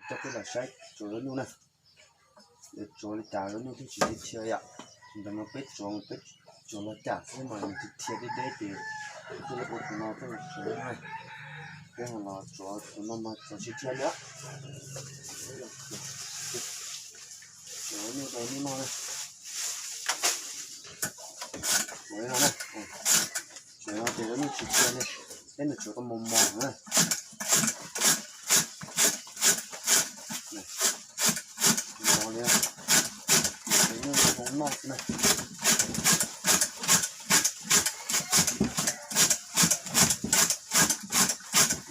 Coj peb los saib tsuav zaub nyuj na. Yuav tsuav li cas zaub nyuj thiaj tsis dhia yom. Ntawm no peb tsuav, peb tsuav los cam xwb mas nws dhia deb deb ces peb thiaj ua tus no coj los tsuav na. Peb ho los tsuav tus no mas tsuav tsis dhia li. Tsuav zaub nyuj rau hnub no na. Tsuav no na. Tsuav no ces zaub nyuj tsis dhia li. Peb nws tsuav tau mos mos na. Mos li, zaub nyuj zoo noj xwb na.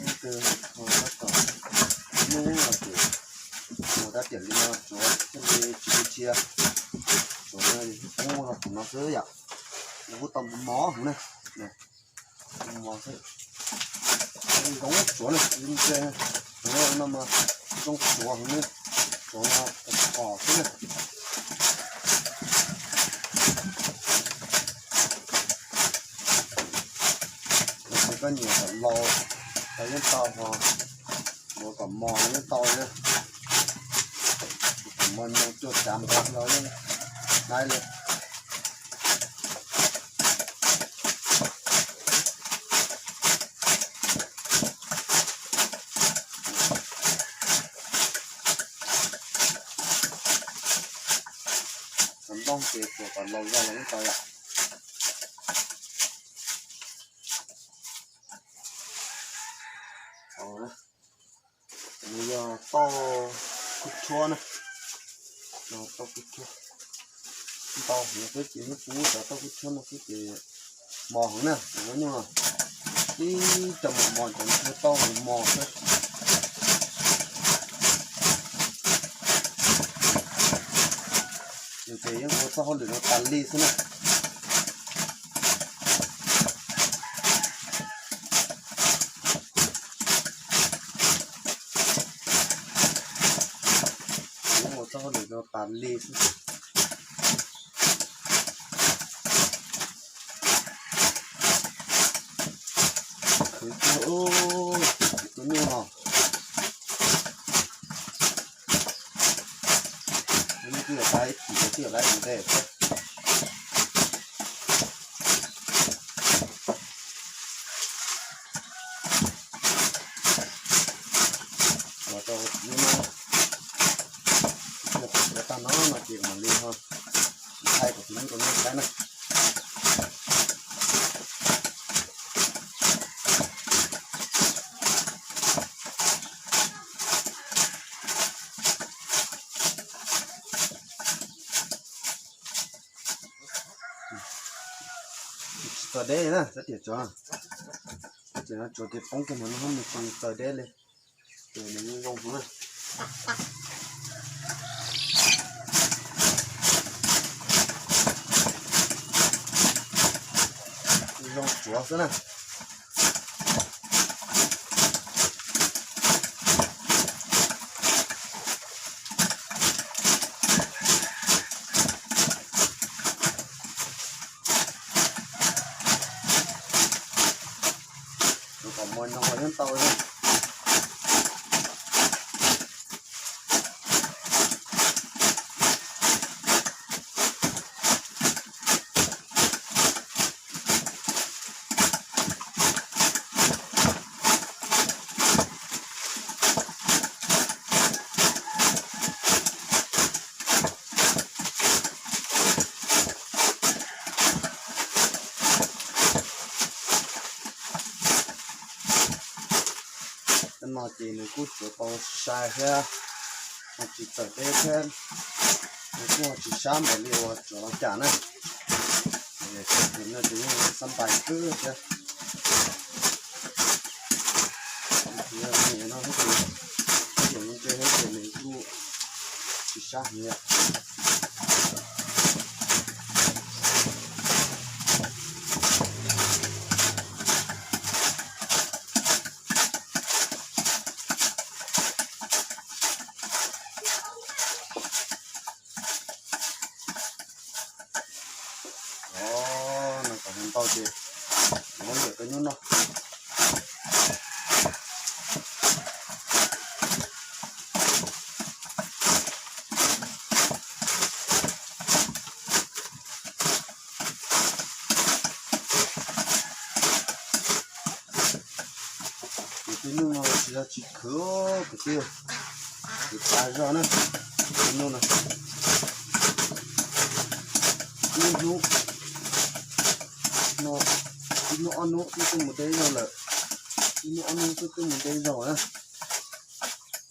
Ib tug ho tab tom hnub no ces mus tab tiam li no tsuav thiaj li tsis dhia. Tsuav no poob los tus no xwb yom. Nws kuj tau mos mos heev na. Mos mos xwb. Zoo tsuav na, zoo no mas zoo tsuav heev na. Tsuav no khov xwb na. Ces koj nyiam kom laus los yeej tau, ho yuav kom mos los yeej tau thiab. Kom mos nyoos cuaj cav npav los yeej laib li. Cov nplooj ces tsuav kom laus zog los yeej tau yom. Nws yog tauj kub tshuab na. Tauj kub tshuab. Ntau heev xwb ces yeej pub cov tauj kub tshuab no xwb ces mos heev na, zaub nyuj no. Ib co mos mos cov ntsuag tauj mos mos xwb. Yus ces yeej ua txoj hauj lwm no tas li xwb na. Yeej ua txoj hauj lwm no tas li xwb. Khwv kiag ub, tus nyuj no. Tus nyuj twb yuav tau ib chim, twb yuav tau ib chim ntej thiab. Tsuav rau tus nyuj no, tsuav tag no no ces mam li ho thaij kom tus nyuj rau nej saib na. Tsis txawj deb na, sab tias tsuav, sab tias no tsuav ces poob kiag mas no nws tsis txawj deb li. Ces nws zoo heev na. Zoo tsuav xwb na. Tus kom mos nyoos los yeej tau thiab. Cov no ces nws kuj tsuav tau sai thiab, ho tsis txawj deb thiab, nws kuj ho tsis sab npaum li uas tsuav los cam na. Ces no ces yeej xab npais xwb thiab. Nws no thiab ces, ces ntse thiab ces nws kuj tsis sab heev yom. Os, no kom ntau ces muab ntawm koj nyuj noj. Tsis khwv, kwv tij, khwv tas zog na. Hnub no, ib hnub no, ib hnub ob hnub twb twb mus de zog lawm. Ib hnub ob hnub twb twb mus de zog na.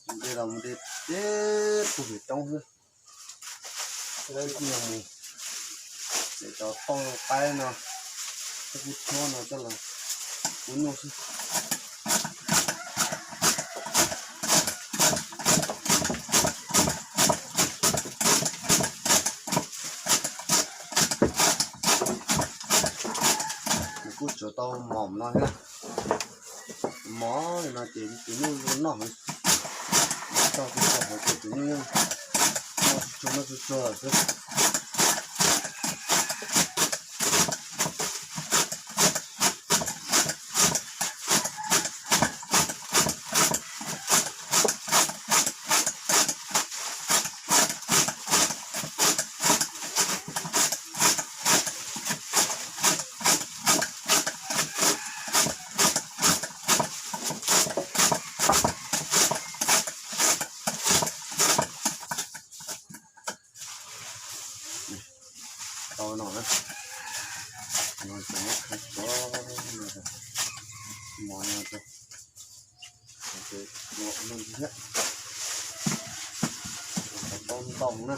Mus de los mus de teb puag pem roob xwb. Lawv kuj yog mus de cov toj qaib no, cov kub tshuab no coj los ua nyuj xwb. Nws kuj tsuas tau mos no thiab. Mos no ces tus nyuj zoo noj heev. Tau tus tau hauv ces tus nyuj yeej noj tsuag tsuag noj tsuag tsuag xwb. Tau no na, no ces muab khawb tso, no, mos no, no thiab, tau ntoo na.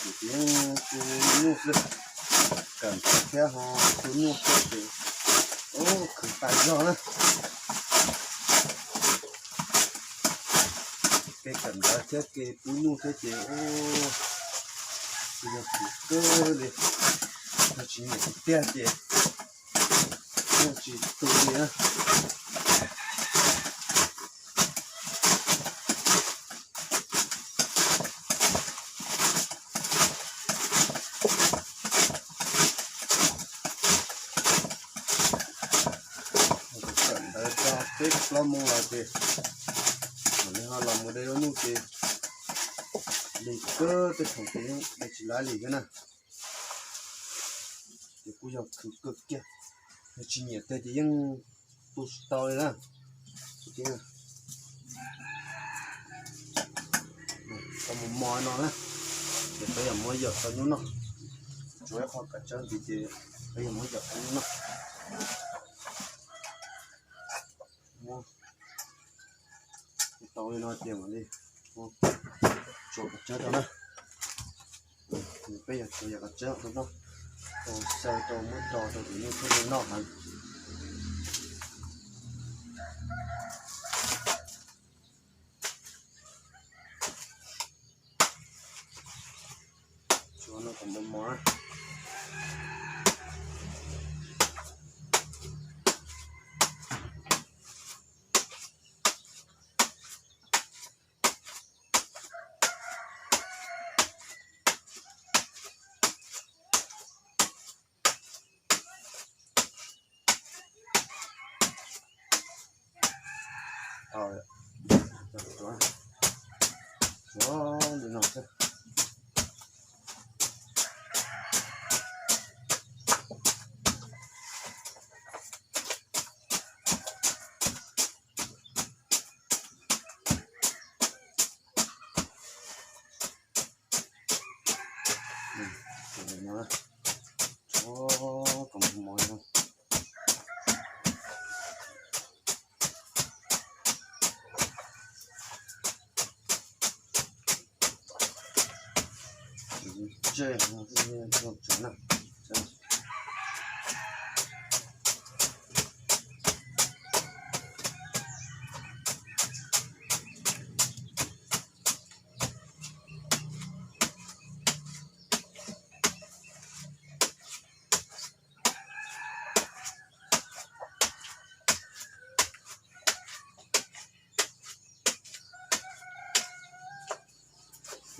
Kuv tsis yeej tu nyuj xwb, kawm ntawv thiab ho tu nyuj xwb ces, ub, khwv tas zog na. Kev kawm ntawv thiab kev pub nyuj thiab ces, ub, yog khwv kawg li, yog tsis nyiam tiag tiag ces yeej tsis tu li na. Kawm ntawv tau peb plaub moo los ces mam li ho los mus de ua nyuj ces lig kawg, tej khoom ces yeej de tsis laib li thiab na. Ces kuj yog khwv kawg kiag, yog tsis nyiam tiag ces yeej tu tsis tau li na. Tau mos mos no na, ces peb yuav muab yawm tau nyuj noj. Tsuav ib qho kav tsawb ntxiv ces peb yuav muab yawm tau nyuj noj. Muab tau li no ces mam li tsuav kav tsawb rau na. Peb yuav tsuav yawm kav tsawb rau no, tau xaw rau muab do rau tus nyuj thiaj li noj heev. Tsuav no kom mos mos. Tau lawm. Tsuav li no xwb. Tsuav kom mos mos no. Tseg no, tsuav na.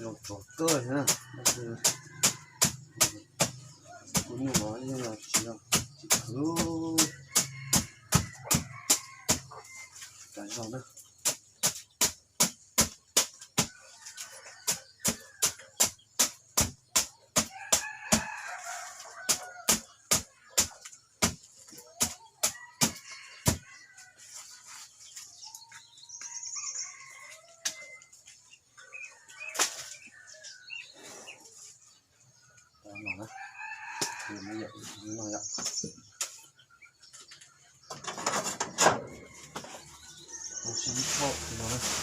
Zoo txog kawg na, tab sis kuv nyuj no yeej tsis, tsis khwv. Kav zoo na. No na, no yom, no sib thauj no na.